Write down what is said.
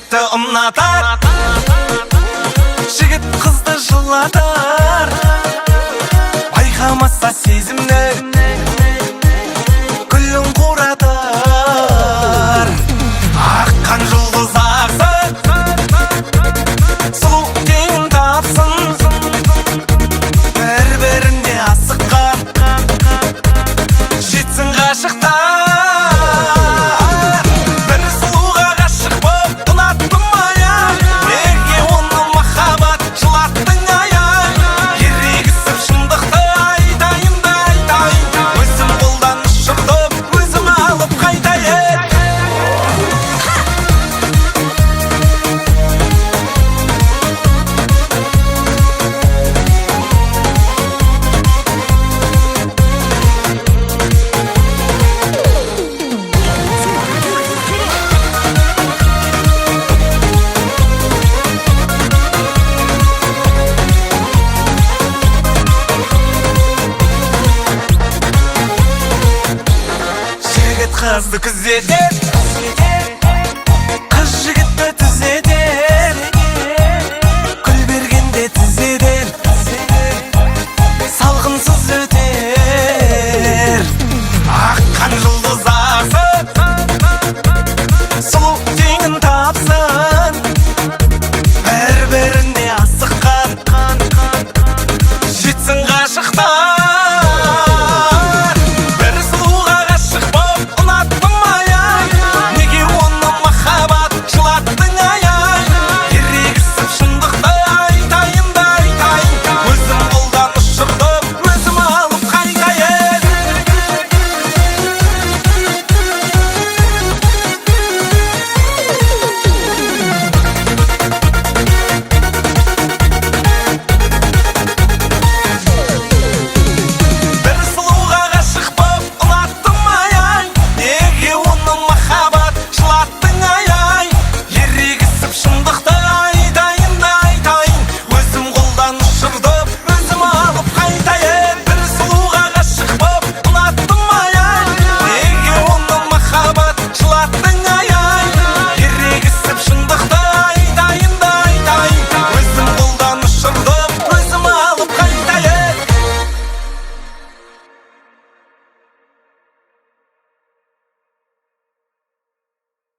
Жігітті ұнатар, жігіт қызды жылатар. Байқамаса сезімнің гүлін қуратар. Аққан жұлдыз ақсын, сұлу теңін тапсын. Бір біріне асыққан жетсін ғашықтар. Бір сұлуға ғашық боп ұнаттым ай ай. Неге оны, махаббат, жылаттың, ай ай? Ерегісіп шындықты айтайын да айтайын. Өзім қолдан ұшырдым, өзім алып қайтайын. Жігіт қызды күзетеді.